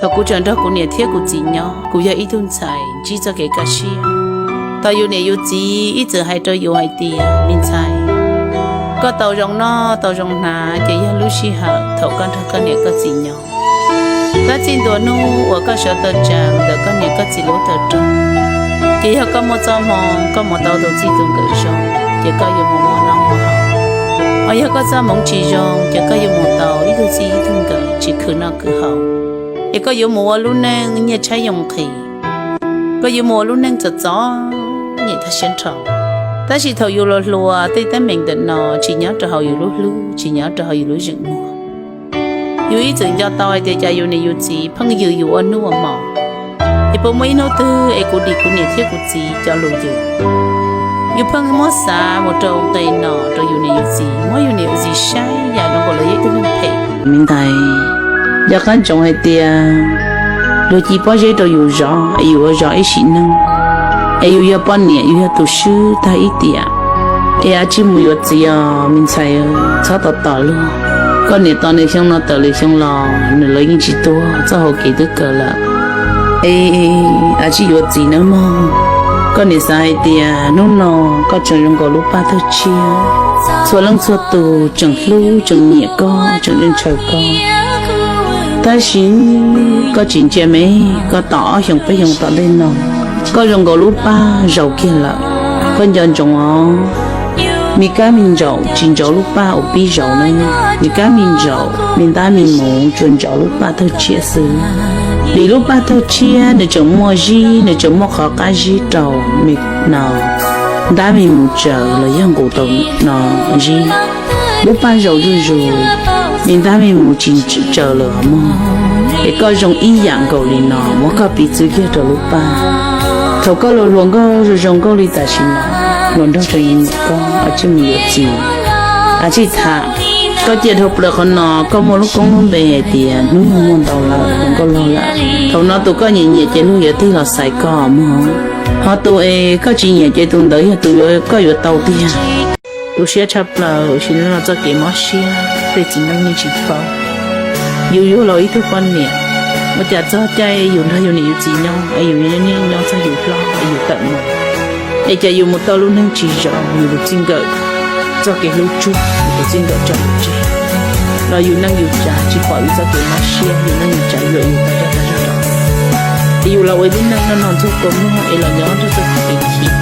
Thaum kuv tseem nrog kuv niam thiab kuv txiv nyob, kuv yog ib tug ntxhais ntsib txoj kev kaj siab. Thaum yus niam yus txiv ib txwm hais rau yus hais tias, me ntxhais, koj tau zoo noj tau zoo hnav ces yog lub sij hawm thaum koj nrog koj niam koj txiv nyob. Tab txij ntua hnub uas koj sawv tawm tsam ntawm koj niam koj txiv lub tawm rooj, ces yog koj muaj txoj hmoo koj mus tau tus txij tus nkawm zoo, ces koj yuav mus muaj noj muaj haus. Ho yog koj txoj hmoov tsis zoo, ces koj yuav mus tau ib tug txij ib tug nkawm tsis khwv noj khwv haus, es koj yuav mus ua lub neej nyiaj tshaib yoo nqhis, koj yuav mus ua lub neej txom txom nyem tag siab nrho. Tab sis thaum yus los hluas, tej teeb meem ntawm no tsis nyob rau hauv yus lub hlwb, tsis nyob rau hauv yus lub zeem muag. Yus ib txwm nco tau hais tias cas yus niam yus txiv pheej yws yus ua hnub ua hmo. Es puas muaj ib hnub twg es kuv dim kuv niam thiab kuv txiv cov lus yws? Yus pheej muab xav mus rau nqe no rau yus niam yus txiv, muab yus niam yus txiv saib yam zoo nkaus lawv yog ib tug neeg phem. Me ntxhais, nco qab ntsoov hais tias luag ci pob zeb rau yus zov es yus ua zov ib sim neej, es yus yog poj niam yus yog tus swb tag ib tiam, es ua tsis mus yuav txiv os me ntxhais, txhob tos tos luag. Koj niam tos nws xyoo no tawm lwm xyoo los nws lawv yeej tsis tuag, txoj hau kev twb kawg lawm. Es ua tsis yuav txiv nawb mog. Koj niam xav hais tias hnub no koj tseem zoo nkaus lub paj tawg tshiab, txhua leej txhua tus tseem hlub tseem nyiam koj tseem ntshaw koj. Tab sis koj tsis ntsia me, koj tos ob xyoos peb xyoos tom ntej no, koj zoo nkaus lub paj zaum kiag lawm. Koj nco ntsoov os, me kab me ntsaum tsis ntsauv lub paj uas pib zaum na, me kab me ntsaum me ntab me mus tsuas ntsauv lub paj tawg tshiab xwb. Vim lub paj tawg tshiab nws tseem muaj zib, nws tseem muaj qhov qab zib rau me no, ntab me mus tsaws los yog nqus tau no zib. Lub paj zaum zuj zus, me ntab me mus tsis tsaws lawm mog. Es koj zoo ib yam nkaus li no, muab koj piv txwv kiag rau lub paj. Thaum koj los hluas nkauj zoo zoo nkauj li tam sim no, hluas nraug tseem nyiam koj, ua tsis mus yuav txiv, ua tsis tham. Koj cia dhau plaws qhov no, koj muaj lub koob lub npe hais tias hnub nyoog muaj ntau lawm, hluas nkauj laug lawm. Thaum no tus koj nyiam nyiam ces luag yuav tig los xaiv koj mog. Ho tus es koj tsis nyiam ces tus ntawd yog tus koj yuav tau tiag. Tu siab tshaj plaws, sim neej no txoj kev mob siab tej txiv neej yeej tsis paub. Yus yug los ib tug poj niam, ua cas txog caij yus nrog yus niam yus txiv nyob es yus nyob nyob txog yus hlob es yus tawm mus, es cas yus mus tau lub neej tsis zoo, yus tus txij nkawm txoj kev hlub tsuag, yus tus txij nkawm tso yus tseg, los yus neej yus tsav tsis pom yus txoj kev mob siab, yus neej yus tsav yuam yus tau zog tau zog rau. Es yus los ua ib lub neej noj noj ntxuag kua muag es los nyob nrog txoj kev chim.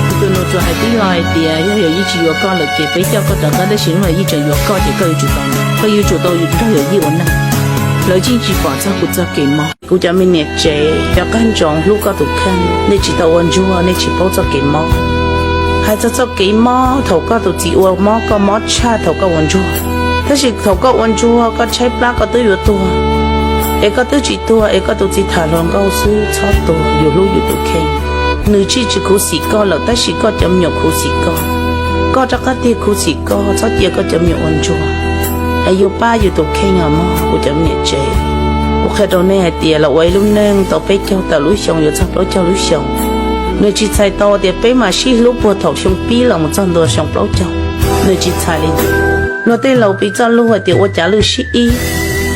Kuv tus nus tsuas hais tib lo hais tias yog yawm yij tsis yuav koj lawm ces peb coj koj rov qab, tab sis hnub yawm yij tseem yuav koj ces koj yuav tsum tau, koj yuav tsum tau nrog yawm yij ua neej. Lawv yeej tsis pom txog kuv txoj kev mob. Kuv cov me niam tsev, cov qab ntsoov hlub koj tus kheej, nej tsis tau ua ntsuag nej tsis paub txoj kev mob. Hais txog txoj kev mob, thaum koj tus txiv ua mob koj mob tshaj thaum koj ua ntsuag. Tab sis thaum koj ua ntsuag koj tshaib plab koj twb yuav tuag, es koj twb tsis tuag es koj tus txiv tham hluas nkauj xwb, txhob tuag, yus hlub yus tus kheej. Nws tsis tsis khuv xim koj lawm tab sis koj cov me nyuam khuv xim koj. Koj rov qab tig khuv xim koj, txhob cia koj cov me nyuam ua ntsuag. Es yus pab yus tus kheej os mog kuv cov me niam tsev. Kuv qhia rau nej hais tias los ua ib lub neej tau peb caug tawm lub xyoo yuav txog plaub caug lub xyoo, nws tsis txhais tau tias peb mam sib hlub puag thaum xyoo pib los mus txog ntua xyoo plaub caug. Nws tsis txhais li ntawd. Luag tej laus piv txoj lus hais tias ua cav lwj sib ib.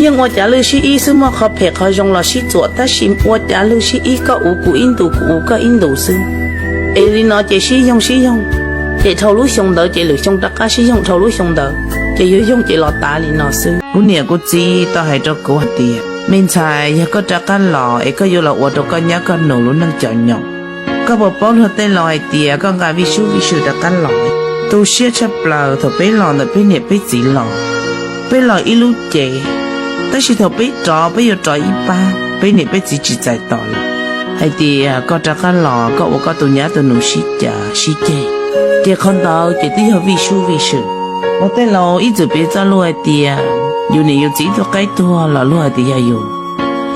Yeej ua cav lwj sib ib xwb, muaj qhov phem qhov zoo los sib txuam, tab sis ua cav lwj sib ib koj uv kuv ib ntus kuv uv koj ib ntus xwb. Es li no ces sib yoog sib yoog, ces dhau lub xyoo ntawd ces lwm xyoo rov qab sib yoog dhau lub xyoo ntawd, ces yuav yoog ces los tav li no xwb. Kuv niam kuv txiv tau hais rau kuv hais tias me ntxhais, yog koj rov qab los es koj yuav los ua rau koj nyab koj nus lub neej cov nyob. Koj puas paub luag tej laus hais tias koj nqa vij sub vij sw rov qab los? Tu siab tshaj plaws, thaum peb los ntawm peb niam peb txiv los, peb los ib lub cev, tab sis thaum peb rov peb yuav rov ib pab, peb niam peb txiv tsis txais tos lawm. Hais tias koj rov qab los koj ua koj tus nyab tus nus sib cav sib ceg, ces qhov ntawd ces twb yog vij sub vij sw. Luag tej laus ib txwm piv txoj lus hais tias yus niam yus txiv ib tug qaib tuag los luag hais tias yog yus,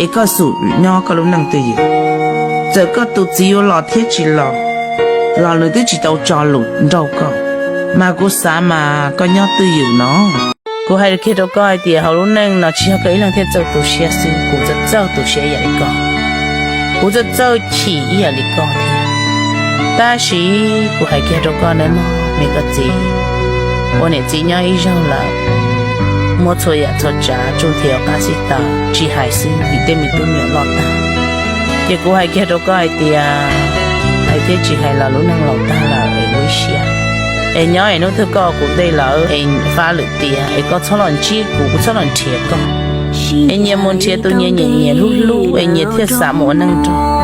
es koj xub nyob koj lub neej twj ywm. Txawm koj tus txiv yuav los thiab tsis los, los nws twb tsis tau tso lus nrauj koj, mas kuv xav mas koj nyob twj ywm no. Kuv hais kiag rau koj hais tias hauv lub neej no tsis yog koj ib leeg thiaj txawj tu siab xwb, kuv txawj txawj tu siab ib yam li koj, kuv txawj txawj chim ib yam li koj thiab. Tab sis kuv hais kiag rau koj nawb mog me koj txiv, ua niam txiv nyob ib zaug lawm, muab txhua yam txhua tsav tsuj nthi hauv qab xib taws tsis hais xwb vim tej me tub me nyuam loj tag. Ces kuv hais kiag rau koj hais tias, hais thiab tsis hais los lub neej laus tag lawm es ua ib siab, es nyob es hnub twg koj ua kuv ntej lawm es fab lwm tiam es koj txhob los ntsib kuv, kuv txhob los nrhiav koj. Es nyias mus nrhiav tus nyias nyiam nyias hlub hlub es nyias thiaj xav mus ua neej nrog.